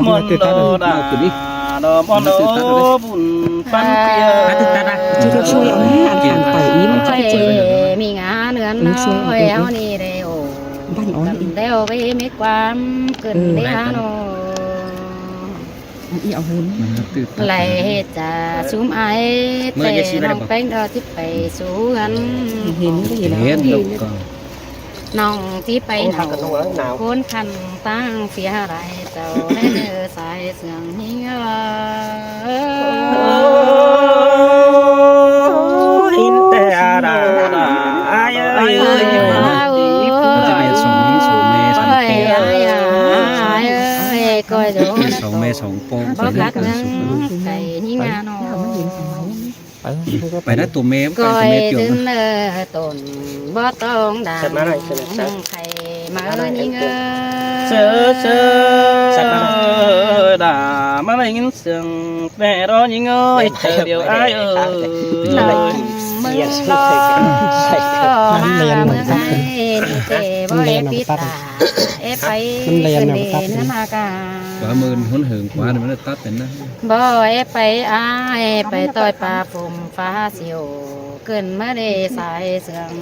ມອນໂດດາ ມອນໂດບຸນປັນເປຍ ໃຫ້ຕຶກຕັດນະ ຊ່ວຍເອົາແມ່ ອັນຂັນໄປອີ່ມັນເຂົ້າໃຈ ມີງາເໜືອນນ້ອຍເຮົານີ້ໄດ້ໂອ້ ບັນອອນອີກ ແລ້ວໄວ້ມີຄວາມເກີນໄດ້ຫານ້ອງ ອັນອີ່ເອົາຫຸນ ໄລ່ຈາກຊຸມອ້າຍ ແຕ່ນ້ອງແປ້ງດອກຊິໄປສູ່ເຮືອນ ເຫັນ ເຫັນ ເຫັນ ນ້ອງຊິໄປເອົາຄົນຄັນຕັ້ງເສຍຫຼາຍເຈົ້າແລະເດີສາຍເຊື່ອງຍິງເອີຍ ໂອ້ຍ ອິນແຕ່ດາດາ ອ້າຍເອີຍ ອ້າຍເອີຍ ໂອ້ຍ ສອງແມ່ສອງໂປງ ບໍ່ກັດຍັງໄກ່ຍິງງານ້ອງ ໄປນະຕົວແມ່ ໄປຕົວແມ່ຈຽວນະ ຕົ້ນບໍ່ຕ້ອງດາງ ໄຂ່ມາຍິງເອີຍ ເຊີ ເຊີ ດາ ມາໄດ້ຍິນສຽງແຕ່ລໍຍິງເອີຍ ເຈົ້າດຽວອ້າຍເອີຍ ນ້ອງເມືອງລໍ ມາເມືອງໃດມີແຕ່ບໍ່ເອດປິດຕາ ເອໄປ ມັນແລ່ນແລ້ວກໍຕັດ ເດີນມາກາ ວ່າໝື່ນຫົນເຫິງກວ່າ ມັນຕັດເປັນນະ ບໍ່ເອໄປອ້າຍ ໄປຕ່ອຍປ່າຝົມຟ້າຊິໂອ ຂຶ້ນມາເດສາຍເຊື່ອງ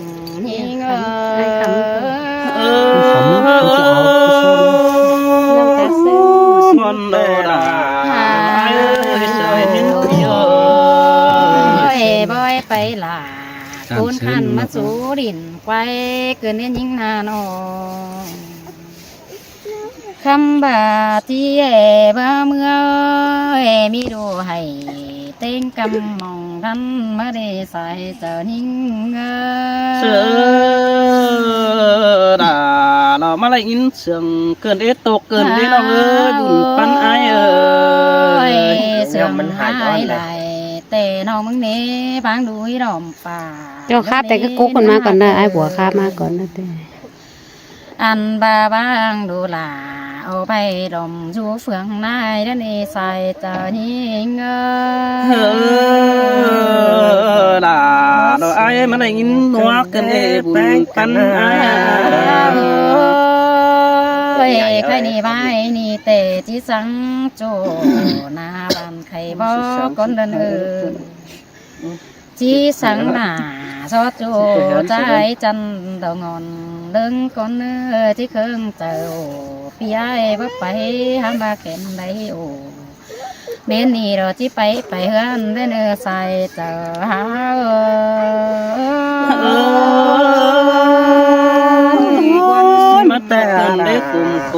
ຍິງເອີຍ ເອີ ມອນໂດດາ ອ້າຍເອີຍ ສາຍຍິງເອີຍ ບໍ່ເອໄປຫຼ້າ ໂກນຂັນມາສູ່ຫຼິ້ນໄກວ ເກີນເຫັນຍິງໜ້ານ້ອງ ຄຳບາທີ່ແອບາເມືອ ແອມີດູໃຫ້ເຕັງກຳມອງທັນ ມາເດສາຍເຈົ້າຍິງເອີຍ ເຊີດາ ລາວມາໄດ້ຍິນສຽງເກີນເອຕົກເກີນເອນ້ອງເອີຍ ບຸນປັນອ້າຍເອີຍ ເຊື່ອງອ້າຍຫຼາຍ ແຕ່ນ້ອງມຶງເນບາງດຸຍດອມຟ້າ ເຈົ້າຄາບແຕ່ກະກົກມັນມາກ່ອນເດີ ອ້າຍບົວຄາບມາກ່ອນເດີ ອັນບາບາງດູຫຼາ ເອົາໄປດົມຢູ່ເຟືອງນາຍ ດະເນສາຍເຈົ້າຍິງເອີຍ ເອີ ດາ ດອກອ້າຍ ມາໄດ້ຍິນນົວກັນເອບຸນປັນອ້າຍ ໂອ້ຍ ໃຄນີ້ບາຍນີ້ແຕ່ຈິສັງໂຈ ໜ້າບ້ານໄຄບໍ່ ກ່ອນເດີເອີຍ ຈີສັງໜ້າຊອດໂຈຈາຍຈັນດອງອນ ເດີງກ່ອນເນີຈີເຄິ່ງເຈົ້າ ປີອ້າຍບໍ່ໄປຫາມາແກ່ນໄດໂອ ແມ່ນນີ້ດອກຈີໄປໄປເຮືອນເດີເນີສາຍເຈົ້າຫາເອີຍ ມາແຕ່ເກີນໄດ້ກຸມໂກ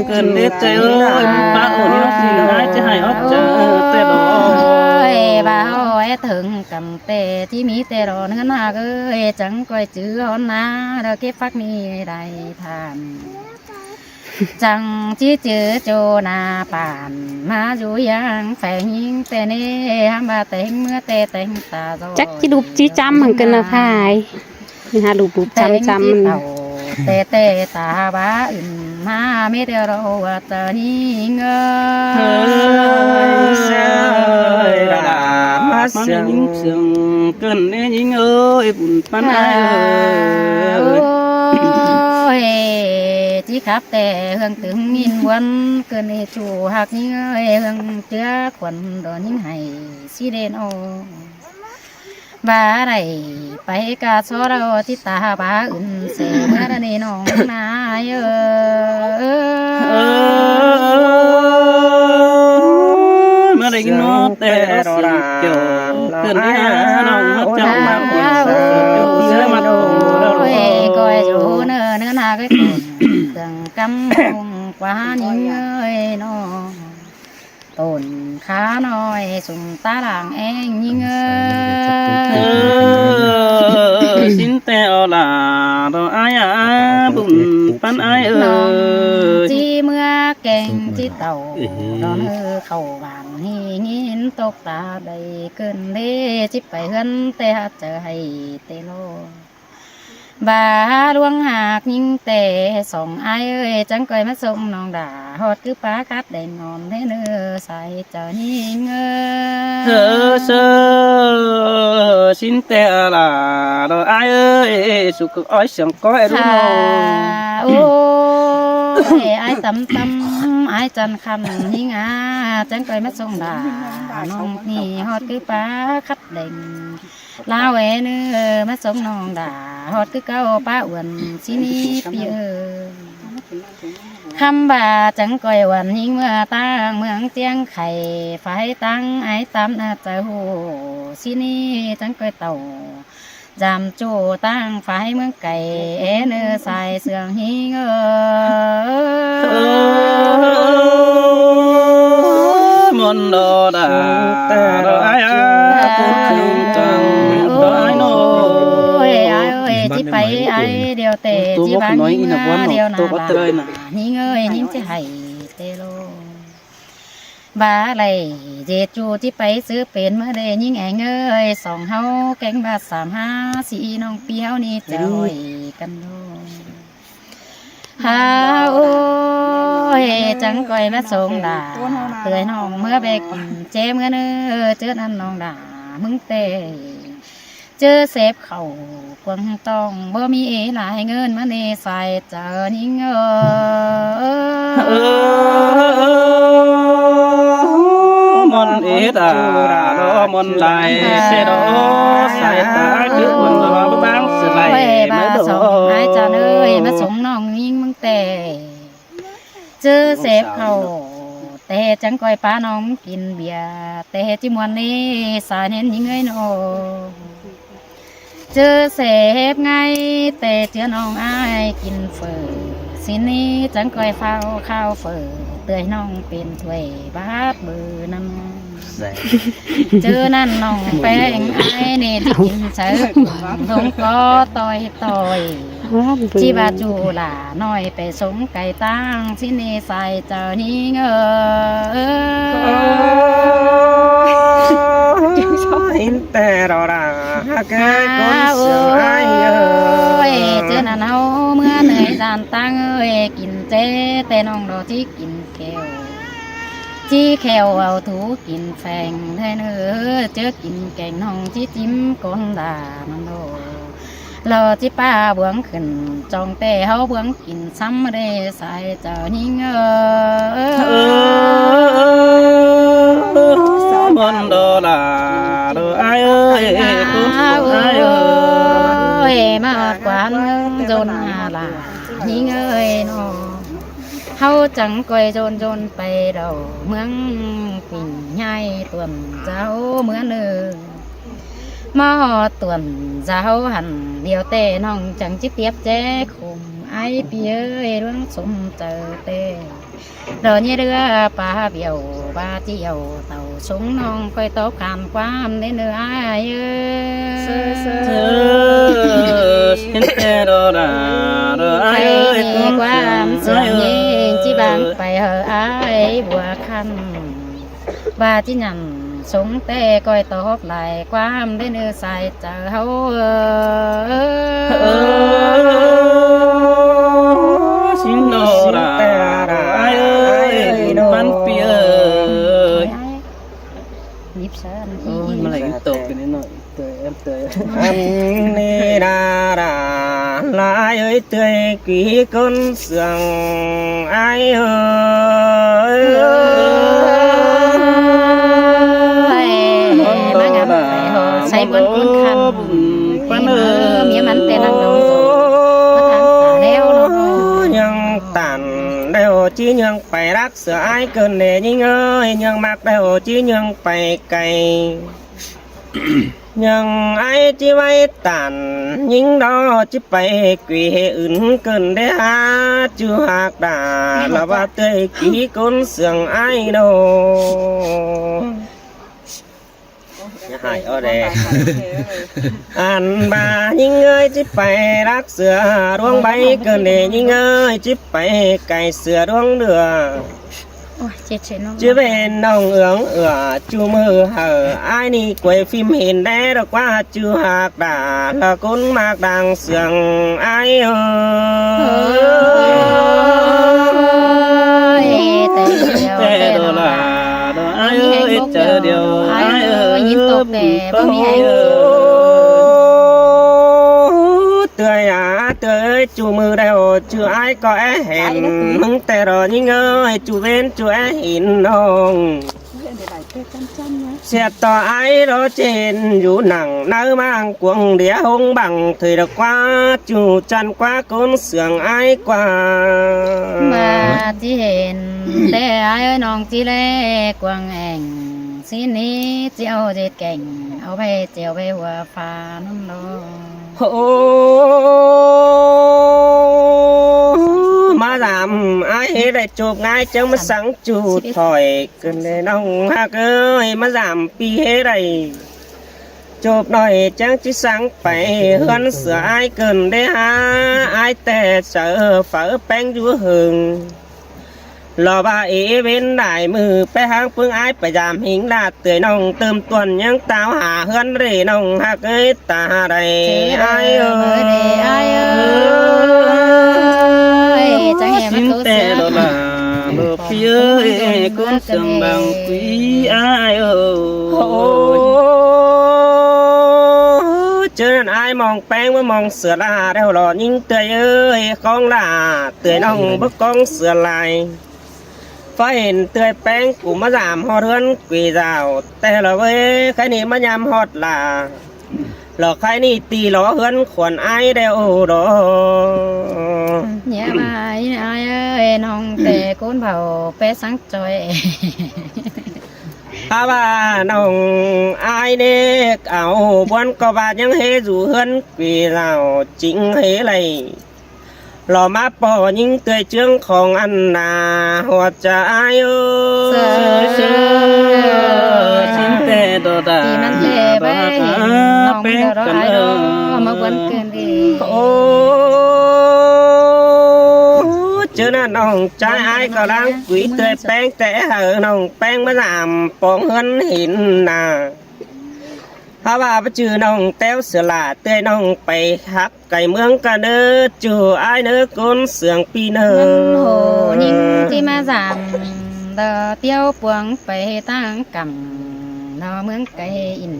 ເກີນໄດ້ໃຈເອີຍ ປະໂອນີ້ນ້ອງສິນອ້າຍຈະໃຫ້ອອກຈາກແຕ່ດອກ ເອີຍ ວ່າເຮົາແອເຖິງກັນ ແຕ່ທີ່ມີແຕ່ດອນເຮືອນຫາກເອີຍ ຈັ່ງກ້ອຍຈື່ຮອນນາ ດອກເກັບຝັກນີ້ໄດ້ທ່ານ ຈັ່ງຈີຈື່ໂຈໜ້າປານ ມາຢູ່ຢ່າງແຝງຍິງແຕ່ເນ ຫາມາແຕ່ງເມືອແຕ່ແຕ່ງຕາ ຈັກຈີຫຼຸບຈີຈຳຫັ້ນກັນນະພາຍ ນີ້ຫາລູບໆຈຳໆ ແຕ່ແຕ່ຕາບາອຶນມາເມດເດໂລວ່າຕານີ້ເງີ ເອີຍ ມາເຊື່ອງເກີນເອີຍິງເອີຍ ບຸນປັນອ້າຍເອີຍ ໂອ້ຍ ຈີຂັບແຕ່ເຮືອງຕຶງຍິນວນ ເກີນເອຈູຮັກຍິງເອີຍ ເຮືອງເຈືອຂວັນດອນຍິງໃຫ້ຊີເດນອອກ ບາໄດ້ໄປກາຊອລາວ ຕິດຕາບາອຶນເສເມື່ອໃດນ້ອງນາຍເອີ ເອີ ເມື່ອໄດ້ຍິນເນາະແຕ່ດອລາ ເກີດເນຍນ້ອງເຈົ້າມາເປັນສາວເຈົ້າເສືອມັດຄົງ ໂອ້ຍ ກໍຢູ່ເນີເນີນາກໍຄົນເຄື່ອງກຳຄົງກວ່າຍິງເອີຍນ້ອງ ຕົ້ນຂານ້ອຍ ສຸມຕາລ່າງແອງຍິງເອີ ເອີ ຊິນແຕ່ອອລາ ດອກອາຍອາ ບຸນປັນອາຍເອີ ນ້ອງຈີເມືອແກງຈີເຕົ້າ ດອນເອີເຂົ້າບ້ານ ຫີຍິນຕົກຕາໄດ້ເກີນເດ ຈິບໄປເຮືອນແຕ່ຫາເຈີໃຫ້ແຕ່ລອ ບາຫຼວງຫາກຍິງແຕ່ສອງອາຍເອີຍ ຈັ່ງກ້ອຍມາສົ່ງນ້ອງດາ ຮອດຄືປາກັດໄດ້ນອນແທ້ເນີ ສາຍເຈົ້າຍິງເອີ ເອີ ເຊີ ຊິນແຕ່ອາລາ ດອກອາຍເອີຍ ສຸກອອຍສຽງກ້ອຍດູນ້ອງ ໂອ້ ອ້າຍຕຳຕຳ ອ້າຍຈັນຄຳ ຍິງອາ ຈັ່ງຄ່ອຍມາສົ່ງດາ ນ້ອງນີ້ຮອດຄືປາຄັດແດງ ລາວເອີຍເນີ ມາສົ່ງນ້ອງດາ ຮອດຄືເກົ່າປາອ້ວນ ຊິໜີໄປເອີຍ ຄຳວ່າຈັ່ງຄ່ອຍອ້ວນ ຍິງເມືອຕາງເມືອງຈຽງໄຄ ຝາຍຕາງອ້າຍຕຳນາຈະຮູ້ ຊິໜີຈັ່ງຄ່ອຍເຕົ້າ ຈຳໂຈຕາງຝາຍເມືອງໄກ ເອີເນີສາຍເຊື່ອງຫິງເອີ ມອນດອດາດອາຍອາ ໂອ້ຍ ອ້າຍເອີຍ ຊິໄປອ້າຍດຽວແຕ່ ຊິບາງຍິງເມືອດຽວໜ້າ ຍິງເອີຍ ຍິງຊິໃຫ້ແຕ່ໂລ ບາໄລເຈຈູທີ່ໄປຊື້ເປັນເມື່ອໃດຍິງແອງເອີຍ ສອງເຮົາແກງບາດສາມຫ້າສີ່ ນ້ອງປີເຮົານີ້ຈະຮ້ອຍກັນໂລ ຫາ ໂອ້ຍ ຈັ່ງຄ່ອຍມາສົ່ງດາ ເຕືອຍນ້ອງເມື່ອແບກແຈເມື່ອເນີ ເຈີນັ້ນນ້ອງດາ ມຶງແຕ່ ເຈີເສບເຂົ້າກວາງຕ້ອງ ບໍ່ມີຫຼາຍເງິນມາເນສາຍເຈົ້າຍິງເອີ ເອີ ມອນເອດອາ ມອນໄລເສດອ ສາຍຕາຄືຄົນລອບາງສະໄລ ມາດອ ສອງ ອ້າຍຈາເອີຍ ມາສົ່ງນ້ອງຍິງເມືອງແຕ່ ເຈີເສບເຂົ້າ ແຕ່ຈັ່ງຄ່ອຍປານ້ອງກິນເບຍ ແຕ່ຈິມ່ວນເນສາເຫັນຍິງເອີຍນ້ອງ ເຈີເສບໄງ ແຕ່ເຈືອນ້ອງອ້າຍກິນເຝີ ຊິນີ້ຈັ່ງຄ່ອຍຟ້າວຂ້າວເຝີ ເຕືອຍນ້ອງເປັນຖ້ວຍບາດເບີນຳ ເຈີນັ້ນນ້ອງແປ້ງອ້າຍເນ ທີ່ກິນເສີ ລົງກໍຕ່ອຍໆ ທີ່ວ່າຈູຫຼານ້ອຍໄປສົງໄກຕ່າງ ຊິເນສາຍເຈົ້າຍິງເອີຍ ແຕ່ລະລາ ຫາກເກີດຄົນເຊື່ອງອ້າຍເອີຍ ເຈີນັ້ນເຮົາເມືອເນຍຈານຕ່າງເອີຍ ກິນເຈ ແຕ່ນ້ອງດອກຊິກິນແກ້ວ ຈີແຂ້ວເອົາຖູກິນແຟງແທ້ເນີ ເຈີກິນແກງນ້ອງຊິຈິ້ມກົ້ນດາມັນໂດ ລອຈິປ້າບວງຂຶ້ນ ຈອງແຕ່ເຮົາບວງກິນຊ້ຳເດສາຍເຈົ້າຍິງເອີຍ ເອີ ມອນດອລາ ເດີອ້າຍເອີຍ ອ້າຍເອີຍ ມາຮອດກວານຈົນຫາຫຼານຍິງເອີຍເນາະ ເຮົາຈັ່ງກ້ອຍຈົນຈົນໄປດອກເມືອງປິ່ນໃຫຍ່ຕົວນເຈົ້າເມືອງເອີຍ ມາຮອດຕົວນເຈົ້າຫັ້ນ ດຽວແຕ່ນ້ອງຈັ່ງຈິປຽບແຈຂຸມ ອ້າຍປີເອີຍ ດວງສົມເຈົ້າແຕ່ ດອນເຍເຮືອປາບຽວ ບາດຽວເຕົ້າສົງນ້ອງ ຂ້ອຍຕອບຂານຄວາມເດີເນີອ້າຍເອີຍ ເອີ ເຫັນແຕ່ດອລາ ເດີອ້າຍເອີຍ ຄວາມສຽງຍິງ ຈິບາງໄປເຮີອ້າຍບົວຄຳ ວ່າຈິຫຍັນສົງແຕ່ ກ້ອຍຕອບຫຼາຍຄວາມເດີເນີສາຍເຈົ້າເຮົາເອີຍ ຊິນໂນລາ ອ້າຍເອີຍ ມັນປີເອີຍ ຍິບເຊີນ ໂອ້ຍ ມາໄຫຼຕົກກັນໜ້ອຍ ເຕີຍ ເຕີຍ ອັນນີ້ດາດາ ຫຼາຍເອີຍ ເຕີຍກີກົນ ເຊື່ອງອ້າຍເອີຍ ມາງາມໄປເຮົາໃສ່ບົນກຸນຄັນ ເອີ ເມຍມັນແຕ່ນັງດອງໂສ ມາທາງຕາແລ້ວເນາະ ຍັງຕັນແລ້ວ ຈິຍັງໄປຮັກເສືອອ້າຍເກີນແດ່ຍິງເອີຍ ຍັງມັກແລ້ວ ຈິຍັງໄປໄກ ຍັງອ້າຍຈິໄວ້ຕັນ ຍິງດອກຈິໄປກຸຍເຫອື່ນເກີນເດຫາ ຈູຮັກດາລະວ່າເຕີຍກີກົນເຊື່ອງອ້າຍດອກ ຢ່າຫາຍເອົາແດ່ ອັນບາຍິງເອີຍ ຈິໄປຮັກເສືອດວງໃບເກີນເດຍິງເອີຍ ຈິໄປໄກເສືອດວງເດືອ ໂອ້ຍ ເຈັບໃສ່ນ້ອງ ຈະເປັນນ້ອງເອື້ອງເອື້ອ ຈູມືເຮີອ້າຍນີ້ກວຍຟິມເຫັນແດ່ດອກວ່າ ຈູຮັກດາລະກົນມາກດັງເຊື່ອງອ້າຍເອີຍ ແຕ່ດຽວ ແຕ່ດຽວລະ ດອກອ້າຍເອີຍ ເຈີດຽວອ້າຍເອີຍ ຍິນຕົກແດ່ບໍ່ມີແຮງ ເຕືອຍອາ ເຕືອຍ ຈູມືແລ້ວ ຈູອ້າຍກໍແອເຫັນ ມຶງແຕ່ລະຍິງເອີຍ ຈູເວັນຈູແອເຫັນນ້ອງ ສຽດຕໍ່ອ້າຍລະເຈັນ ຢູ່ນັ່ງໃນມາງກວາງເດຍຫົງບັງ ເທີຍລະກວ່າ ຈູຈັນກວ່າ ກົນເຊື່ອງອ້າຍກວ່າ ມາຈິເຫັນແຕ່ອ້າຍເອີຍ ນ້ອງຈິແລກວາງແອງ ຊີ້ນນີ້ຈິເອົາເຈັດແກ່ງ ເອົາໄປແຈ່ວໄປຫົວຟ້ານັ້ນດອກ. ໂອ້ ມາດາມອ້າຍເຮັດໄດ້ຈົບງ່າຍ ຈັ່ງມາສັ່ງຈູຖອຍ ເກີນແດ່ນ້ອງຮັກເອີຍ ມາດາມປີເຮັດໄດ້ຈົບໜ້ອຍ ຈັ່ງຈິສັ່ງໄປເຮືອນເສືອອ້າຍ ເກີນແດ່ຫາອ້າຍແຕ່ເຊົ້າ ຝາກແປ້ງຢູ່ເຫິງ ລໍວ່າເອເວັນຫຼາຍມື້ ໄປຫາເບິ່ງອ້າຍ ໄປຢາມຫິງລາດເຕີຍນ້ອງ ຕື່ມຕວນຍັງຕາວຫາເຮືອນເດ້ນ້ອງຮັກເອີຍ ຕາໃດອ້າຍເອີຍ ອ້າຍເອີຍ ຈັ່ງແຫ່ມາໂຕເສືອ ໂລພີເອີຍ ຄົນເຊື່ອງບາງປີອ້າຍເອີຍ ໂອ້ ເຈີນັ້ນອ້າຍມອງແປ້ງ ມາມອງເສືອລາແລ້ວຫຼໍ່ຍິງເຕີຍເອີຍ ຂອງລາເຕີຍນ້ອງ ບໍ່ກອງເສືອລາຍ ຟ້າເຫັນເຕືອຍແປ້ງ ກູມາຢາມຮອດເຮືອນກຸຍດາວ ແຕ່ລະເວີຍ ໃຄນີ້ມາຍາມຮອດລາ ລະໃຄນີ້ຕີລໍເຮືອນຂວັນອ້າຍແລ້ວດອ ຢ່າມາອ້າຍເອີຍ ນ້ອງແຕ່ໂກນເຜົ່າແປສັງຈ່ອຍ ຖ້າວ່ານ້ອງອ້າຍເນກເອົາ ບວນກໍວ່າຍັງເຮຢູ່ເຮືອນກຸຍດາວ ຈິງເຮໄລ ລໍມາປໍຍິງເຕີຍເຈືອງຂອງອັນນາ ຫົວໃຈອ້າຍເອີຍ ເຊີຍ ເຊີຍ ຊິງແຕ່ດອດາ ທີ່ມັນແຕ່ໄປເຫັນນ້ອງເດີດອກອ້າຍເດີ ມາກວນເກີນດີ ໂອ້ ເຈີນະນ້ອງຈາຍ ອ້າຍກຳລັງກຸຍເຕີຍແປ້ງ ແຕ່ໃຫ້ນ້ອງແປ້ງມານຳປອງເຮືອນເຫັນໜ້າ ຖ້າວ່າບໍ່ຈື່ນ້ອງແຕ້ວເສືອຫຼ້າ ເອື້ອຍນ້ອງໄປຮັກໄກເມືອງກະເນີ ຈູອ້າຍເນີ ຄົນເຊື່ອງປີເນີ ເງິນໂຫຍິງທີ່ມາສາມ ດອຕຽວປວງໄປຕາງກຳ ນອເມືອງໄກອິນ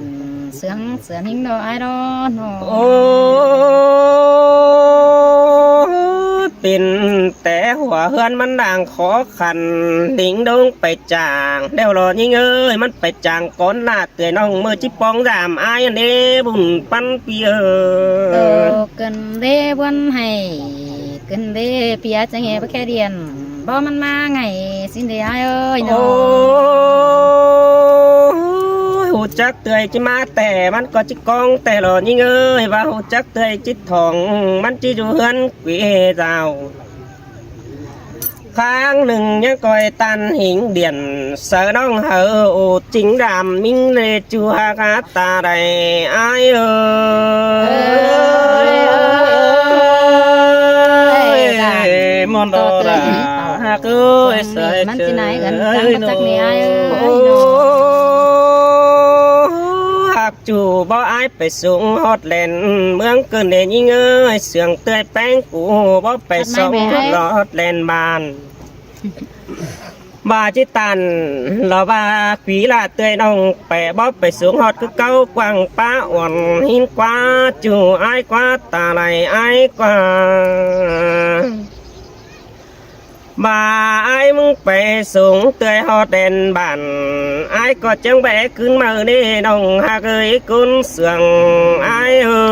ເຊື່ອງເສືອຫິງດອອ້າຍດອນອ ໂອ້ ເປັນແຕ່ຫົວເຮືອນມັນດ່າງຂໍ ຄັນ ດິງດົງໄປຈາງ ແລ້ວລະຍິງເອີຍ ມັນໄປຈາງກ່ອນລາດເອື້ອຍນ້ອງ ເມື່ອຈິປອງຢາມອ້າຍເດ້ ບຸນປັນປີເອີຍ ໂຕເກີນເດ້ ບວນໃຫ້ເກີນເດ້ ເປຍຈະແຫ່ບໍ່ແຄ່ດຽນ ບໍ່ມັນມາໄງ ຊິນເດ້ອ້າຍເອີຍ ໂອ້ຍ ຮູ້ຈັກເອື້ອຍຈິມາແຕ່ ມັນກໍຈິກອງແຕ່ລະຍິງເອີຍ ວ່າຮູ້ຈັກເອື້ອຍຈິ ຂອງມັນຈິຢູ່ເຮືອນເກດາວ ຂ້າງໜຶ່ງຍັງກ້ອຍຕັນຫິງດຽນ ເສີນ້ອງເຫີໂອຈິງດຳມິງເລຈູຫາກາຕາໄດອ້າຍເອີຍ ເອີຍ ເອີຍ ມອນດອລາ ໂຕເຕີຍ ຮັກເອີຍ ສາຍ ມັນຊິນາຍເອີຍ ເອີຍ ຈັກນີ້ອ້າຍເອີຍ ໂອ້ ຮັກ ຈູບໍ່ອ້າຍໄປສູງຮອດແດນເມືອງເກີນເດຍິງເອີຍ ເຊື່ອງເອື້ອຍແປ້ງກູບໍ່ໄປສ່ອງຮອດແດນບ້ານ ວ່າຈິຕັນລະວ່າປີລາເອື້ອຍນ້ອງແປະບໍ່ໄປສູງຮອດຄືເກົ່າ ກວ້າງປາອ່ອນຫີນກວ່າ ຈູອ້າຍກວ່າຕາໄຫຼອ້າຍກວ່າ ວ່າອ້າຍມຶງໄປສູງເອື້ອຍຮອດແດນບ້ານ ອ້າຍກໍຈັ່ງແບກຂຶ້ນມາເດ້ນ້ອງຮັກເອີຍ ຄົນເຊື່ອງອ້າຍເອີ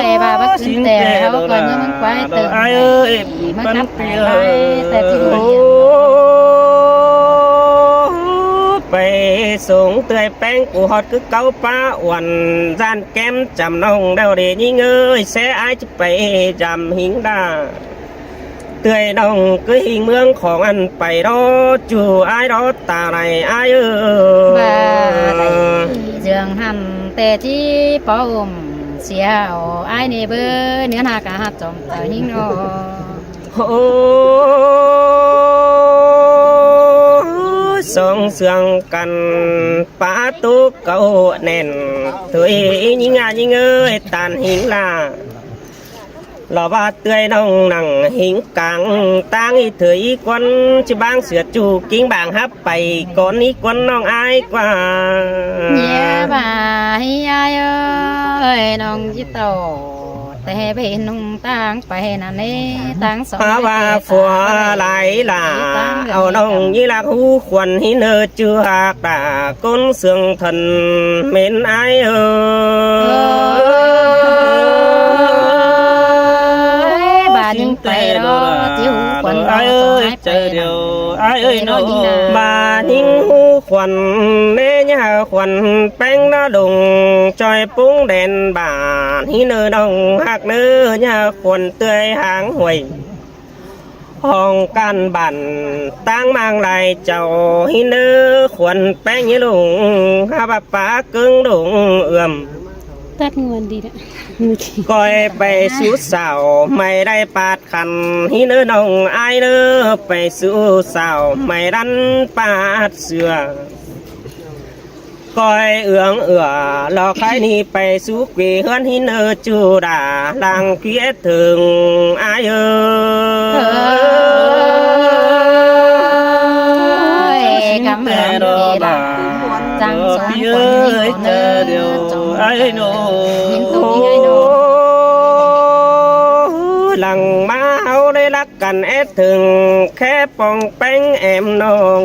ຍ ວ່າບັກຂຶ້ນແຕ່ເຮົາກໍຍັງໄປເຕີມອ້າຍເອີຍ ມາກັບໄປຫຼາຍແຕ່ທີ່ ໂອ້ ໄປສູງເອື້ອຍແປ້ງກູຮອດຄືເກົ່າປາອ່ອນ ຢ້ານແກ້ມຈຳນ້ອງແລ້ວເດ້ຍິງເອີຍ ແຊອ້າຍ ໄປຢາມຫິງດາ ເອື້ອຍນ້ອງຄືຫິງເມືອງຂອງອັນໄປລໍ ຈູອ້າຍລໍຕາໄຫຼອ້າຍເອີຍ ວ່າໄດ້ເລື່ອງຫັ້ນແຕ່ທີ່ປໍອຸ້ມເສຍເອົາອ້າຍນີ້ເບີ ເນື້ອໜ້າກະຮັດຈອມຕາຫິງນໍ ໂອ້ ສອງເຊື່ອງກັນ ປາຕູເກົ່າແໜ້ນ ໂຕອີຍິງອາຍິງເອີຍ ຕານຫິງລາ ລາວວ່າເອື້ອຍນ້ອງນັ່ງຫິງກາງ ຕາງອີເທີອີກວນ ຈະບາງເສືອຈູກິງບາງຮັບໄປ ກ່ອນນີ້ກວນນ້ອງອາຍກວ່າ ເຍບາຍອາຍເອີຍ ນ້ອງຈິໂຕ ແຕ່ເປັນນຸ່ງຕາງໄປນັ້ນເອ ຕາງສອງ ພາວາ ເອີຍ ຜົວຫຼາຍຫຼ້າ ເອົານ້ອງຍິງລັກຮູ້ຄວນ ຫີເນີ ຈື່ຮັກຕາ ກົນເຊື່ອງທັນເໝັນອາຍເອີຍ ບາດຍິງໄປດອກ ຈິວຄວັນ ອາຍເອີຍ ໃຈດຽວ ອາຍເອີຍເນາະ ບາດຍິງຮູ້ຄວັນ ແມ່ຍ່າຄວັນ ແປ້ງນະດົງ ຈອຍປຸງແດນ ບາດຫີເນີ ນ້ອງຮັກເນີ ຍ່າຄວັນ ເອື້ອຍຫາງຫ້ວຍ ຫ້ອງການບ້ານ ຕາງມາງລາຍເຈົ້າ ຫີເນີ ຄວັນແປ້ງຍະລຸງ ຫາປາປາເກິ່ງດົງເອື້ອມ ຕັດງວນດີນະ ກ້ອຍໄປສູ່ສາວ ໄມ່ໄດ້ປາດຂັນ ຫີເນີ ນ້ອງອາຍເນີ ໄປສູ່ສາວ ໄມ່ດັນປາດເສືອ ກ້ອຍເອື້ອງເອື້ອ ລໍໄຄນີ້ໄປສູ່ເກວເຮືອນ ຫີເນີ ຈູດາ ຫຼັງເກວເຖິງອາຍເອີຍ ເອີຍ ກຳເອີຍ ຈັ່ງສອງຄົນນີ້ເດີ ອາຍເອີຍໂນ ເຫັນຕົວນີ້ເອີຍໂນ ຫຼັງມາເຮົາໄດ້ລັກ ກັນແອດເຖິງແຄ່ປ່ອງແປ້ງແອມນ້ອງ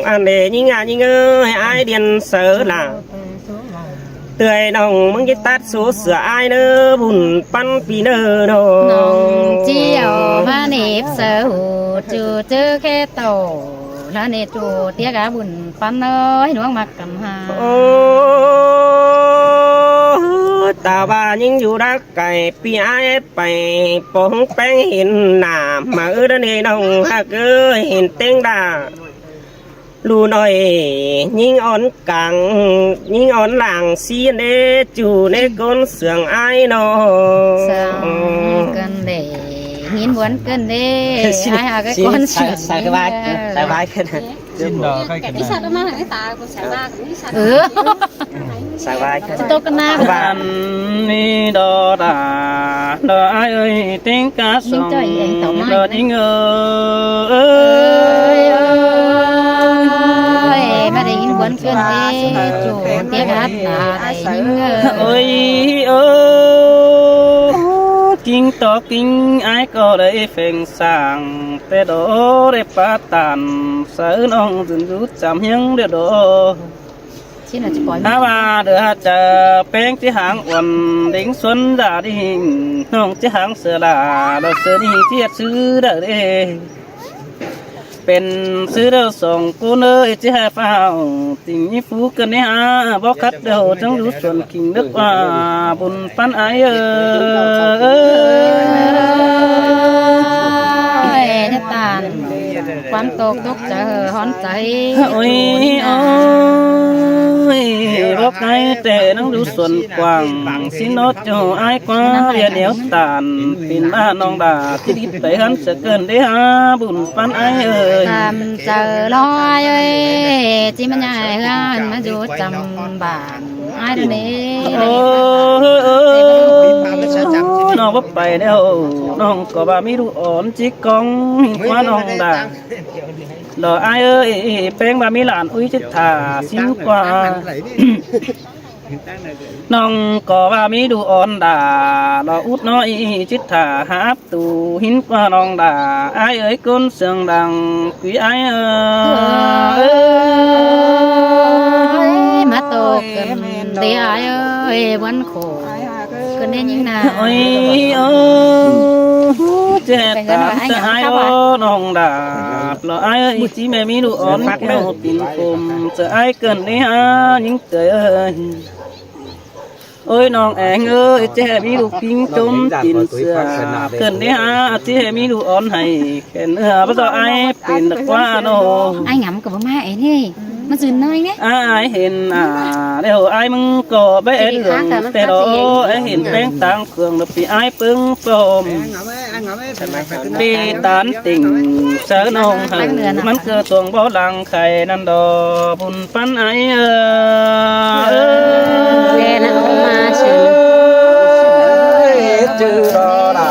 ອັນເດຍິງອາຍິງເອີຍ ອາຍດຽນເສີລາ ເອື້ອຍນ້ອງມຶງຈິຕັດສູເສືອອາຍເນີ ບຸນປັນປີເນີນ້ອງ ນ້ອງຈິເອົາມາເນັບເສີຫູ ຈູເຈີແຄ່ໂຕ ລະເນຈູຕຽກາບຸນປັນເອີຍ ໜວງມັກກຳຫາ ໂອ້ ຕາວ່າຍິງຢູ່ດັກ ໄກປີອາຍໄປ ປ່ອງແປ້ງເຫັນໜ້າ ມາເອີດະເນນ້ອງຮັກເອີຍ ເຫັນເຕັງດາ ລູນ້ອຍຍິງອ່ອນກາງ ຍິງອ່ອນຫຼາງຊີເນ ຈູເນກົນເຊື່ອງອາຍນ້ອງ ເຊື່ອງກັນເດ ຍິນບວນກັນເດ ອາຍຫາກະກ່ອນ ສາຍສາຍກະບາຍ ເອີ ສາຍບາຍກັນ ຊິນດອກໃຫ້ກັນ ອີສັດມາໃຫ້ຕາ ເອີ ສະຕົກກັນນາ ບ້ານນີ້ດອດາ ດອອາຍເອີຍ ຕິງກາສອງ ດອດຍິງເອີຍ ເອີຍ ມາໄດ້ຍິນຄວນເກີນເດ ຈູເຕຍຮັດຕາໄດ້ຍິງເອີຍ ໂອ້ຍ ໂອ້ ກິງຕອກກິງອາຍກໍໄດ້ແຝງສ້າງ ແຕ່ດອໄດ້ປາຕານ ໃສ່ນ້ອງຈົນຢູ່ຈຳຮຽງເດດອ ອາວ່າເດີຈະແປ້ງຈິຫາງອ່ອນ ດິງສວນດາດິງ ນ້ອງຈິຫາງເສືອລາ ດອກເສືອນີ້ຈຽດຊື່ດາເດ ເປັນຊື່ເດີສອງກູເນີຍ ຈະໃຫ້ຟ້າວ ຕິງມີຟູກັນນີ້ຫາ ບໍ່ຂັດເດີ ຈັ່ງຢູ່ສວນ ຄິງນຶກວ່າບຸນປັນອາຍເອີຍ ຍະຕານ ຄວາມຕົກຕົກໃຈຮ້ອນໃຈ ໂອ້ຍ ໂອ້ຍ ບໍ່ໄກແຕ່ນັ່ງຢູ່ສວນກວ້າງ ຊິນອດເຈົ້າອາຍກວ່າ ວຽນແນວຕານ ເປັນບ້ານນ້ອງດາ ທີ່ດິດໄປຫັນສະເກີນໄດ້ຫາບຸນປັນອາຍເອີຍ ຕາມໃຈລອຍເອີຍ ຈິມາຍາຍເຮືອນ ມາຢູ່ຈຳບ້ານ ອ້າຍເດີນີ້ ໂອ້ ນ້ອງບໍ່ໄປແລ້ວ ນ້ອງກໍວ່າມີລູກອ່ອນຈິກອງ ເຫັນວ່ານ້ອງດາ ດອກອ້າຍເອີຍ ແປ້ງວ່າມີຫຼານອຸ້ຍຈິດຖາ ຊິນກວ່າ ນ້ອງກໍວ່າມີດູອ່ອນດາ ດອກອຸດນ້ອຍຈິດຖາ ຫາບຕູ ຫີນກວ່ານ້ອງດາ ອ້າຍເອີຍ ກົ້ນເສຍງດັງ ກຸຍອ້າຍເອີຍ ມາໂຕເກີນເດອ້າຍເອີຍ ວັນໂຄ ເກີນໄດ້ຍິງນາ ໂອ້ຍ ໂອ້ ເຈັບຕາມແຕ່ອ້າຍ ໂອ້ ນ້ອງດາ ລອອ້າຍເອີຍ ຈິແມ່ມີດູອ່ອນ ແກ້ວຕີນກົມ ເສືອອ້າຍເກີນໄດ້ຫາຍິງເຕີຍເອີຍ ໂອ້ຍ ນ້ອງແອງເອີຍ ເຈັບມີດູກິງຈົມຕີນເສືອ ເກີນໄດ້ຫາ ຈິແມ່ມີດູອ່ອນໃຫ້ ແກ່ເນື້ອບໍ່ຕ້ອງອາຍເປັນກວ່າໂນ ອ້າຍຫງຳກໍບໍ່ມາເອນີ້ ມາຊື່ນໜ້ອຍແດ່ ອ້າຍເຫັນໜ້າແລ້ວອ້າຍມຶງກໍບໍ່ເອດເລື່ອງແຕ່ດອກ ອ້າຍເຫັນແປ້ງຕ່າງເຄື່ອງ ແລ້ວປີອ້າຍເປິງປອມ ປີຕານຕິ່ງເຊີນ້ອງໃຫ້ ມັນເກີດຕົວງບໍ່ຫຼັງໄຂ່ນັ້ນດອກ ບຸນປັນອ້າຍເອີຍ ເອີ ແລນອອກມາຊື່ ຈື່ດອລາ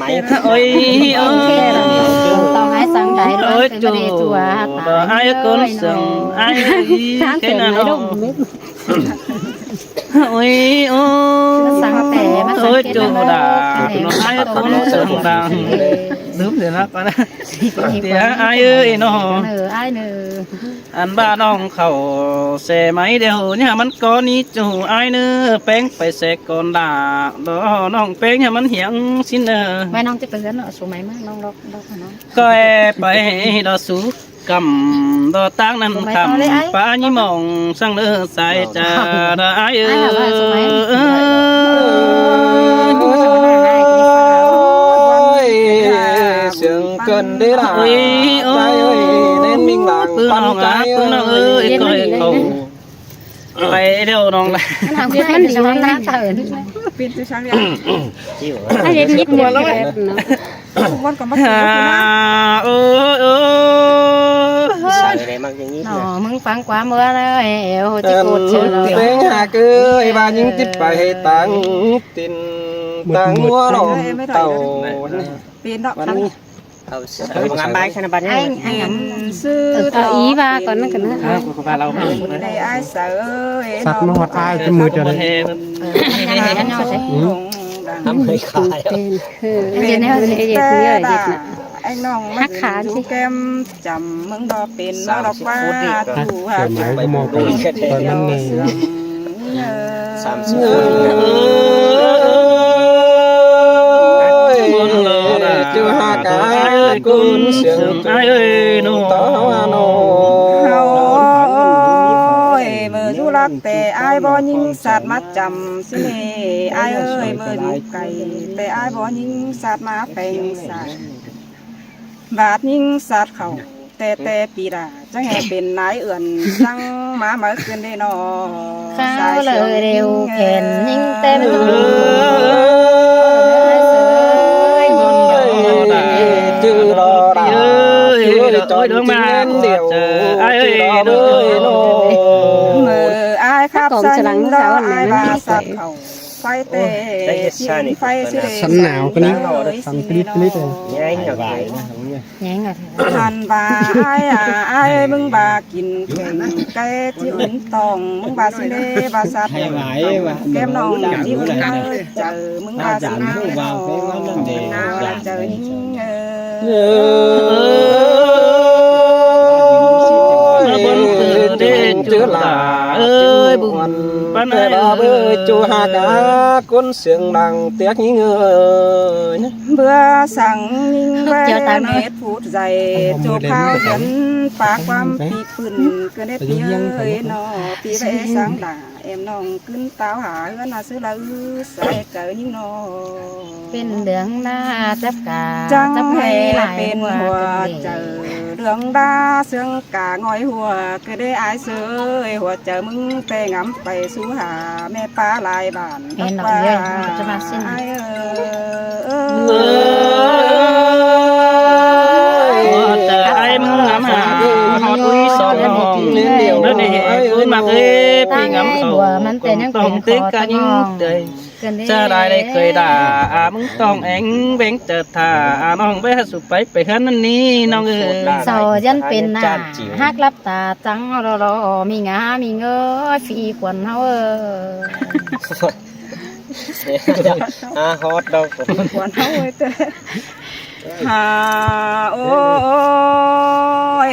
ໂອ້ຍ ໂອ້ຍ ຕ້ອງໃຫ້ສັງໃດ ໂອ້ຍ ຈູ່ ອ້າຍຄົນເຊິ່ງ ອ້າຍເອີຍ ເຂດນັ້ນເນາະ ໂອ້ຍ ໂອ້ຍ ໂອ້ຍ ຈູ່ດາ ອ້າຍຄົນເຊິ່ງດາ ລືມເສຍນະກ່ອນນະ ເຕຍ ອ້າຍເອີຍເນາະ ເອີ ອ້າຍເນີ ອັນບ້ານ້ອງເຂົາແສໄໝດຽວນີ້ມັນກໍໜີຈູອ້າຍເນີ ແປ້ງໄປແສກ່ອນດາ ດອນ້ອງແປ້ງໃຫ້ມັນຫຽງຊິເນີ ໄວ້ນ້ອງຈະໄປເຮືອນເນາະ ສູໄໝມາ ນ້ອງດອກ ດອກຫານ້ອງ ກໍແອໄປດອສູກຳ ດອຕາງນັ້ນຄຳ ປາຍິມອງສັງເລີສາຍຈາ ດອອ້າຍເອີຍ ໂອ້ຍ ສຽງເກີນເດ້ລະ ໂອ້ຍ ໂອ້ຍ ໃຈເອີຍ ແໜ້ນມິ່ງຫຼັງ ປຶ້ງນ້ອງ ປັນໃຈ ອາ ປຶ້ງນ້ອງເອີຍ ເອີຍ ເອີຍ ເອີຍ ໄປແລ້ວນ້ອງລະ ມັນເປັນຈັ່ງຊັ້ນເລີຍ ທຸກຄົນກໍມາກິນເນາະ ໂອ້ຍ ໂອ້ຍ ໃສ່ໄດ້ມັກຢ່າງນີ້ເນາະ ມຶງຟັງຄວາມເມື່ອເອີຍ ໂອ ຈິໂກດເຊີເນາະ ເພງຫາກເອີຍ ວ່າຍິງຕິດໄປໃຫ້ຕັງ ຕິນຕາງົວຫຼອງເຕົ່າ ເປັນດອກ ເອົາ ເອົາງາມບາຍຊະນະບັດນີ້ ໄອ້ ໄອ້ຫຍັງ ເອີ ເອົາອີວ່າກ່ອນນັ້ນກັນນະ ເອີ ກູກໍວ່າລາວ ໄດ້ອ້າຍສາວເອີຍ ສັດມາຮອດອ້າຍຈະມືດເດີ ເອີ ອັນຫຍັງ ອັນຫຍັງ ອືມ ທຳໃຫ້ຂາຍ ເອີ ເຮັດແນວ ເຮັດ ເຮັດ ເຮັດນະ ໄອ້ນ້ອງມັນຢູ່ແກ້ມຈຳ ມຶງບໍ່ເປັນດອກວ່າ ສາມສິບຟຸດນີ້ກໍ ຜູ້ຫາ ເກີດມາບໍ່ເໝາະກັນ ຕອນນັ້ນແນ່ ສາມສິບ ເອີຍ ຈູຫາກາກຸນເຊື່ອງ ເອີຍ ໂນ ຕາໂນ ເຮົາ ໂອ້ຍ ເມື່ອຢູ່ລັກແຕ່ອ້າຍບໍ່ຍິງສັດມາຈຳ ຊິເນ ອ້າຍເອີຍ ເມື່ອຢູ່ໄກແຕ່ອ້າຍບໍ່ຍິງສັດມາແປງສາຍ ບາດຍິງສັດເຂົ້າ ແຕ່ແຕ່ປີດາ ຈັ່ງໃຫ້ເປັນນາຍເອື້ອນ ສັ່ງມາເມື່ອຄືນເດ້ນໍ ສາຍເຊື່ອງເລວແຂນຍິງແຕ່ເອີຍ ຈື່ລໍລາ ຈື່ຈອນຈິງແມ່ນດຽວ ຈື່ລໍເອີຍນໍ ເມື່ອອ້າຍຂັບສັນ ລໍອ້າຍວ່າສັດເຂົ້າ ໄຟແຕ່ ໂອ້ຍ ໄຟຊິໄດ້ ສັນໜາວກວ່ານີ້ ສັນປະລິດປະລິດເລີຍ ແຍງຫຍັງ ແຍງຫຍັງ ທ່ານວ່າອ້າຍ ອ້າຍ ອ້າຍ ມຶງວ່າກິນແກງໄກ່ຈິອຸ່ນຕອງ ມຶງວ່າຊິເດວ່າສັດ ໃຫ້ຫວາຍວ່າ ແກ້ມນ້ອງຈິອຸ່ນເອີຍ ເຈົ້າ ມຶງວ່າຊິເດ ເຈົ້າຍິງເອີຍ ເອີ ເອີຍ ເອີຍ ຈູຫຼາເອີຍ ບຸນປານໃດເອີຍ ຈູຫາກາ ຄົນເສຍງດັງແຕກຍິງເອີຍ ເບື່ອສັງຍິງແວເຮັດພູດໃຫຍ່ ຈູພາວເຫັນປາກຄວາມປີປືນ ກະເດັດປີເອີຍນໍ ປີແວສັງດາ ແອມນ້ອງຂຶ້ນຕາວຫາເຮືອນນາຊື່ລະອື ໃສ່ເກີຍິງນໍ ເປັນເລື່ອງໜ້າຈັບກາ ຈັ່ງໃຫ້ເປັນຫົວໃຈ ເລື່ອງດາເຊື່ອງກາງອຍຫົວ ກະເດອ້າຍເຊີຍ ຫົວໃຈມຶງແຕ່ງາມໄປສູ່ຫາແມ່ປ້າຫຼາຍບ້ານ ແມ່ນດອກເອີຍ ມັນກະຈະມາເຊັ່ນ ອ້າຍເອີຍ ຫົວໃຈອ້າຍມຶງງາມຫາ ຮອດອຸຍສອງຫ້ອງ ເດີນີ້ ຄຸນມາເອີຍ ປີງາມເຂົ້າ ມັນແຕ່ຍັງເປັນຂໍຕະງອງ ຈະໄດ້ເຄີຍດ່າ ອາ ມຶງຕ້ອງແອງແບງຈະຖ້າ ອາ ນ້ອງໄປຫາສູ່ໄປ ໄປເຮືອນນັ້ນນີ້ ນ້ອງເອີຍ ເຊົາຢັນເປັນໜ້າ ຮັກຫຼັບຕາຈັ່ງລໍໆ ມີງາມີເງີຍ ຟີຂວັນເຮົາເອີຍ ອາ ຮອດດອກ ຂວັນເຮົາເອີຍ ຫາ ໂອ້ຍ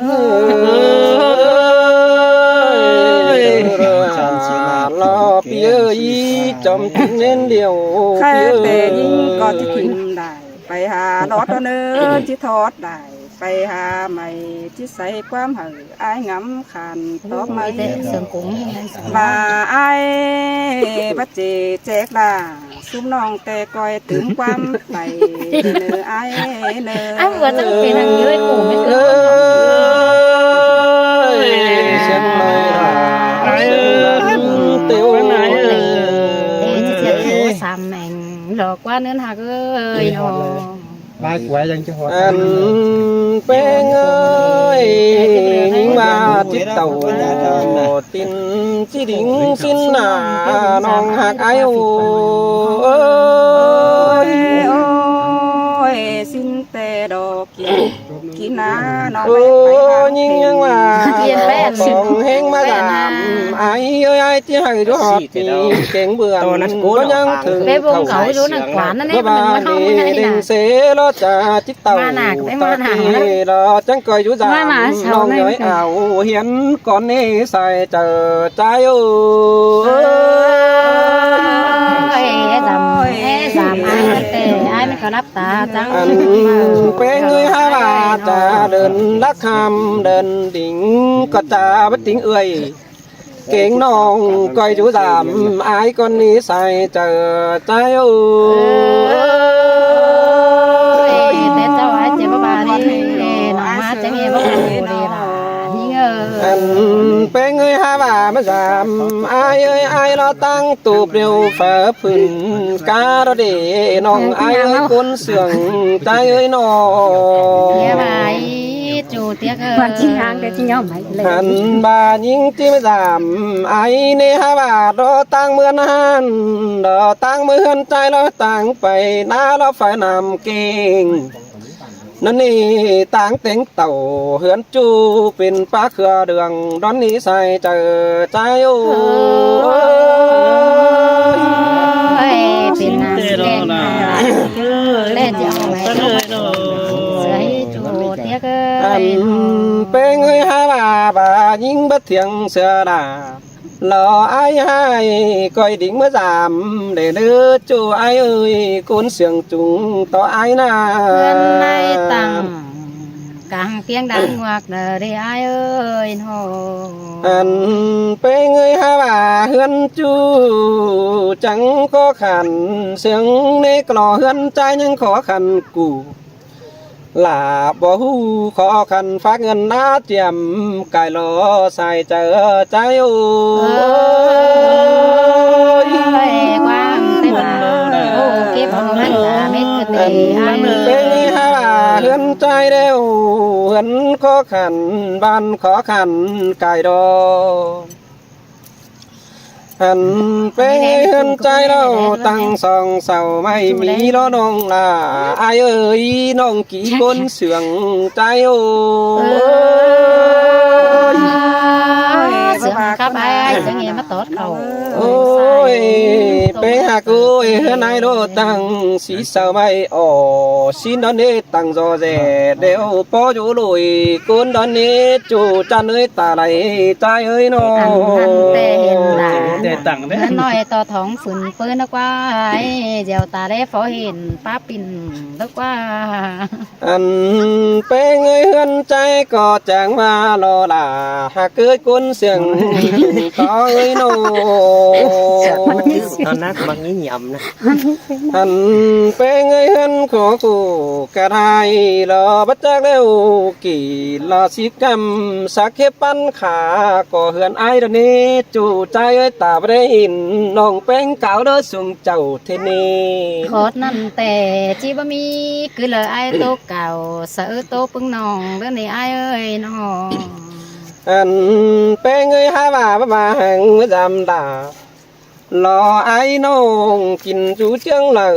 ເອີຍ ລະພີ່ເອີຍ ຈອມຈິດເນນຫຼຽວ ຂ້າແຕ່ຍິງກໍຊິຖິ້ມໄດ້ ໄປຫາຫຼອດເນີ ຊິຖອດໄດ້ ໄປຫາໃໝ່ ຊິໃສ່ຄວາມໃຫ້ ອ້າຍງາມຂັນຕອບໃໝ່ ມີແຕ່ເຄື່ອງກົງ ວ່າອ້າຍບັດເຈແຈກລາ ຊຸມນ້ອງແຕ່ກ້ອຍຕື່ມຄວາມໄປເນີ ອ້າຍເນີ ອ້າຍ ເອີ ເອີ ເອີ ສຽງໃໝ່ລະ ອ້າຍເອີຍ ເຕີວ ເອີ ສາມແມງ ຫຼອກວ່າເນີນຮັກເອີຍເນາະ. ຫຼາຍກວ່າຍັງຈະຮອດ ອັນເປັງເອີຍ ຍິງວ່າຈິດເຕົ້າ ຕິນຊິດິງຊິນໜ້າ ນ້ອງຮັກອ້າຍໂອ ເອີຍ ໂອ້ຍ ຊິນແຕ່ດອກ ກິນນານ້ອງ ໂອ້ ຍິງຍັງວ່າ ຂອງແຮງມາດາມ ອ້າຍເອີຍ ອ້າຍຊິໃຫ້ຮອດປີ ເກັ່ງເບືອນ ບໍ່ຍັງເຖິງເຂົ້າ ໄປວົງເຂົາຢູ່ນັ້ນ ກວານນັ້ນແຫຼະ ບໍ່ວ່າເດງເສ ລໍຈາຈິດເຕົ້າ ມາໜ້າກໍໄປມາໜ້າ ຕໍ່ທີ່ລໍຈັງກໍຢູ່ສາມ ນ້ອງເອີຍ ເອົາຮຽນກ່ອນນີ້ໃສ່ເຈີ ໃຈເອີຍ ເອີຍ ເອີຍ ສາມ ເອີຍ ສາມ ອ້າຍ ແຕ່ອ້າຍມັນກໍລັບ ຕາຈັງ ອັນເປັງເອີຍ ຫາວ່າຈະເດີນລະຄຳເດີນດິງ ກໍຈະບໍ່ຕິງເອື້ອຍ ເກັ່ງນ້ອງກ້ອຍຢູ່ສາມ ອາຍກ່ອນນີ້ໃສ່ເຈີໃຈເອີຍ ແຕ່ເຈົ້າອາຍເຈັບບໍ່ບານີ້ ນ້ອງມາຈັ່ງເອບໍ່ຮູ້ດີລະ ຍິງເອີຍ ອັນເປັງເອີຍ ຫາວ່າມາສາມ ອາຍເອີຍ ອາຍລໍຕັ້ງຕູບດຽວ ຝາ ພື້ນກາດອເດ ນ້ອງອາຍເອີຍ ຄົນເຊື່ອງໃຈເອີຍນ້ອງ ເດວາຍຈູຕຽກເອີຍ ວ່າຈິງຫາງແຕ່ຈິງຍອມໃຫ້ເລີຍ ຫັນວ່າຍິງຈິມສາມ ອາຍເນຫາວ່າດອຕາງເມືອນຫັ້ນ ດອຕາງເມືອນໃຈລອຕາງໄປນາລອໄຟນ້ຳເກັງ ນັ້ນນີ້ຕາງແຕ່ງເຕົ້າເຮືອນຈູເປັນປາເຄືອເດືອງ ດອນນີ້ໃສ່ເຈີໃຈໂອ ເປັນນາງແດງ ແລະຈະເອົາໄປເສືອໃຫ້ຈູຕຽກເອີຍ ອັນເປັງເອີຍ ຫາວ່າບາຍິງບໍ່ທຽງເສືອດາ ລໍອາຍໃຫ້ກ້ອຍດິງເມືອສາມ ແດ່ເດີຈູອາຍເອີຍ ກຸນສຽງຈຸງຕໍ່ອາຍນາ ເຮືອນໃນຕັ້ງກາງປຽງດັງຫວັກເດີ ເດອາຍເອີຍໂນ ອັນເປັງເອີຍ ຫາວ່າເຮືອນຈູຈັ່ງຂໍຂັນ ເຊິ່ງໃນກລໍເຮືອນໃຈຍັງຂໍຂັນກູ ຫຼ້າບໍ່ຮູ້ຂໍຂັນ ຝາກເງິນໜ້າຈຽມ ກາຍລໍສາຍໃຈ ໃຈໂອ້ຍ ເອີຍ ກວ້າງແຕ່ວ່າ ໂອ້ ເກັບເອົາເງິນສາເມັດກະເຕ ອັນເປັນຫາວ່າເຮືອນໃຈແລ້ວ ເຮືອນຂໍຂັນ ບ້ານຂໍຂັນກາຍດໍ ອັນເປັນເຮືອນໃຈແລ້ວ ຕັ້ງສອງເສົາໄມ້ມີລໍນ້ອງຫຼ້າ ອ້າຍເອີຍ ນ້ອງກີຄົນເຊື່ອງໃຈໂອ້ຍ ເຊື່ອງຄັບອ້າຍ ຈັ່ງເອມາຕອດເຂົ້າ ໂອ້ຍ ເປັນຫາກໂອ້ຍ ເຮືອນອ້າຍໂລດ ຕັ້ງສີ່ເສົາໄມ້ ອໍ ຊິນດອນເດ ຕັ້ງຈໍແຈ ແລ້ວພໍຢູ່ລຸຍ ກຸນດອນເນ ຈູຈັນເອີຍ ຕາໄຫຼໃຈເອີຍນ້ອງ ອັນ ອັນແຕ່ເຫັນຫຼ້າ ແຕ່ຕັ້ງເດ້ ເຮືອນນ້ອຍຕໍ່ທ້ອງຝືນເປີ້ນດອກວ່າ ດຽວຕາແລພໍເຫັນ ປ້າປິ່ນດອກວ່າ ອັນເປັນເອີຍ ເຮືອນໃຈກໍຈັ່ງວ່າລໍຫຼ້າ ຫາກເກີດຄົນເຊື່ອງຕໍ່ເອີຍນ້ອງ ຕອນນັ້ນມັກງີຫຍຳນະ ອັນເປັນເອີຍ ເຮືອນຂໍຄູ່ກະໄດ້ ລໍບັດຈັກແລ້ວ ກີລາສິກຳ ສັກເຂດປັນຂາ ກໍເຮືອນອ້າຍດອນເນ ຈູໃຈເອີຍ ຕາບໍ່ໄດ້ເຫັນ ນ້ອງແປ້ງກາວເດີ ຊຸງເຈົ້າເທເນ ຂອດນັ້ນແຕ່ຈິບໍ່ມີ ຄືລະອ້າຍໂຕເກົ່າ ສະເອີໂຕປຶງນ້ອງເດີນີ້ອ້າຍເອີຍນ້ອງ ອັນແປ້ງເອີຍ ຫາວ່າມາຫັງມາຢາມດາ ລໍອ້າຍນ້ອງກິນຢູ່ເຈີງເລີ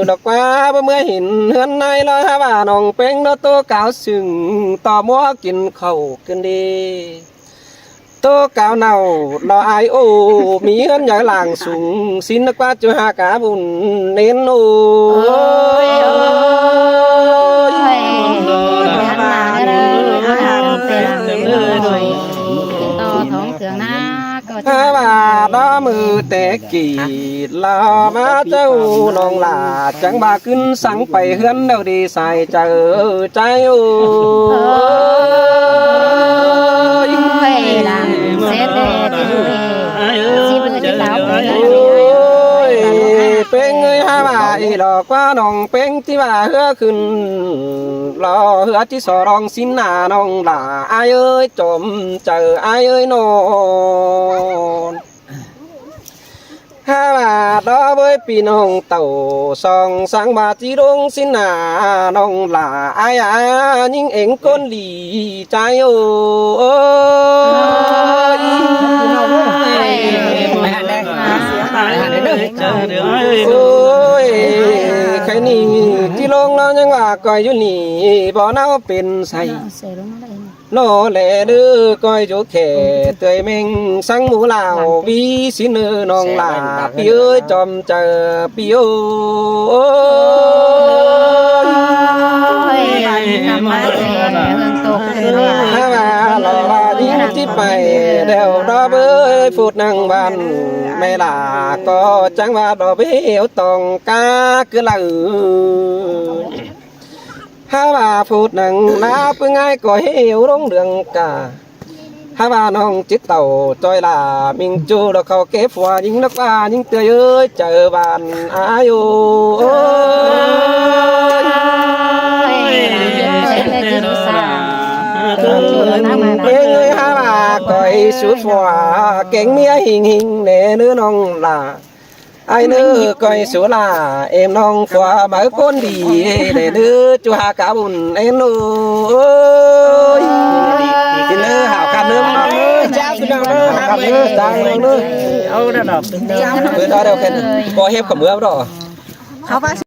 ດອກວ່າບໍ່ເມື່ອເຫັນເຮືອນນາຍ ລໍຫາວ່ານ້ອງແປ້ງເນາະ ໂຕກາວຊຶງ ຕໍ່ມົວກິນເຂົ້າກິນດີ ໂຕກາວເນົ່າ ລໍອ້າຍໂອ ມີເຮືອນໃຫຍ່ຫຼາງສູງ ຊິນກວ່າຈຸຫາກາບຸນເນນໂອ ໂອ້ຍ ໂອ້ຍ ເຮືອນນາເດີ ເຮືອນນາເດີ ຕໍ່ທ້ອງເຖິງນາ ຫາວ່າດອມືແຕ່ກີດລາມາເຈົ້ານ້ອງຫຼ້າ ຈັ່ງວ່າຂຶ້ນສັງໄປເຮືອນເຮົາດີສາຍໃຈ ໃຈໂອ້ຍ ຫຼາງເສດເດ ໂອ້ຍ ເປັງເອີຍ ຫາວ່າອີຫຼອກວ່ານ້ອງເປັງ ທີ່ວ່າເຮືອຂຶ້ນລໍເຮືອທີ່ສອງ ລອງສິນນານ້ອງຫຼ້າ ອ້າຍເອີຍ ຈອມໃຈອ້າຍເອີຍນອນ ຫາວ່າດອເວີຍ ພີ່ນ້ອງເຕົ້າ ສອງສັງວ່າຈິລົງສິນນານ້ອງຫຼ້າ ອ້າຍອາຍິງເອັງຄົນດີໃຈໂອ້ຍ ໂອ້ຍ ໃຄນີ້ຈິລົງລາວຍັງວ່າ ກ້ອຍຢູ່ນີ້ ບໍ່ເນົ່າເປັນໄຊ ໂນແລເດີ ກ້ອຍຢູ່ແຄ່ເຕີຍເມັງ ສັງໝູ່ລາວ ວີຊິເນີນ້ອງຫຼ້າ ພີ່ເອີຍ ຈອມໃຈ ພີ່ໂອ້ຍ ຫາວ່າລໍວ່າຍິງທີ່ໄປ ແລ້ວດອກເອີຍ ພຸດນັງບ້ານແມ່ຫຼ້າ ກໍຈັ່ງວ່າດອກເຫວຕອງກາຄືລະເອີຍ ຫາວ່າພູດໜັງນາປຶງອ້າຍກໍເຫວລົງເດືອງກາ ຫາວ່ານ້ອງຈິດເຕົ້າຈ້ອຍຫຼ້າມິງຈູດອກເຂົ້າເກັບຫົວຍິງນະກວ່າຍິງເຕີຍເອີຍ ເຈີບ້ານອາຍໂອຍ ເອີຍ ຫາວ່າກ້ອຍສູດຫົວເກັ່ງເມຍຫິງຫິງແດ່ເນີນ້ອງຫຼ້າ ອ້າຍເນີ ກ້ອຍສູລາ ເອັມນ້ອງຂົວໃບຄົນດີ ແດ່ເນີ ຈຸຫາກາບຸນເອັນໂອຍ ດີເນີ ຫາວຄຳເນີ ພີ່ນ້ອງເນີ ຫາວຄຳເນີ ຈ້າງເນີ ເອົານັ້ນດອກ ເອີ ເອົາດອກ ກໍເຮັບຂະເມືອບດອກ ເຂົາວ່າ